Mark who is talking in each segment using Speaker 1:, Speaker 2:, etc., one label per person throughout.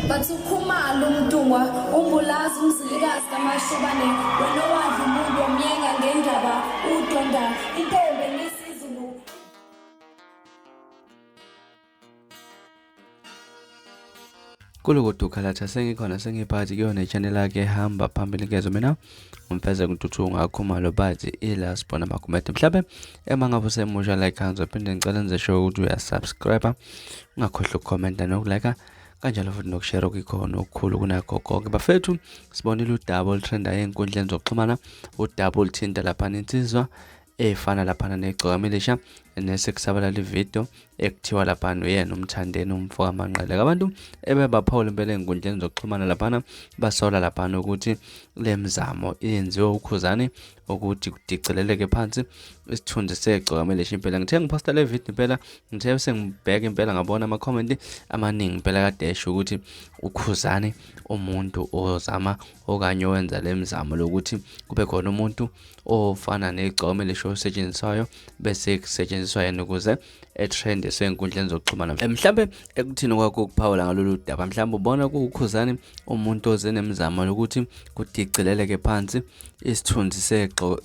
Speaker 1: Bathi uKhumalo uMntungwa uMbulazi uMzilikazi kaMashobane wena owadla umuntu wamyenga ngendaba udonda intombi enisizulu.
Speaker 2: Kulukuduka latha sengikhona sengiphakathi kuyona i-channel yakhe ehamba phambili ngezwe mina umfeze kuntuthuko ngakhumalo bathi ila sibona makhumede mhlawumbe ema ngabe usemusha like hands uphinde ngicela nze sure ukuthi uyasubscribe ungakhohlwa ukukhomenta nokulike kanjalo futhi nokushare okuyikhona okukhulu kunakho konke bafethu. Sibonile udaba oluthrendayo ey'nkundleni zokuxhumana, udaba oluthinta laphana insizwa efana laphana negcokama elisha nesekusabalala ividiyo ekuthiwa laphana uyena umthandeni umfo kaManqele. Abantu ebebaphawula impela ey'nkundleni zokuxhumana laphana basola laphana ukuthi le mizamo yenziwe uKhuzani ukuthi kudicileleke phansi isithunzi segcokama elisha impela. Ngithe ngiphosta le video impela, ngithe sengibheka impela ngabona ama-comment amaningi impela kade esho ukuthi uKhuzani umuntu ozama okanye owenza le mizamo lokuthi kube khona umuntu ofana negcokama elisha osetshenziswayo bese kusetshenziswa yena ukuze etrend esenkundleni zokuxhumana. Mhlambe ekuthini kwakho ukuphawula ngalolu daba, mhlambe ubona kuwuKhuzani umuntu oze nemizamo lokuthi kudicileleke phansi isithunzi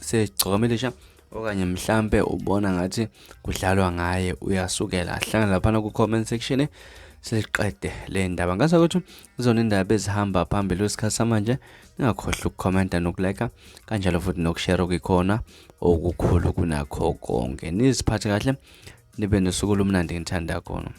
Speaker 2: segcokama elisha, okanye mhlambe ubona ngathi kudlalwa ngaye uyasukela. Hlangana laphana ku-comment section siqede le ndaba. Ngase ukuthi izona indaba ezihamba phambili kwesikhathi samanje. Ningakhohlwa ukukhomenta nokulike kanjalo futhi nokushare okuyikhona okukhulu kunakho konke. Niziphathe kahle, nibe nosuku olumnandi ngithanda khona.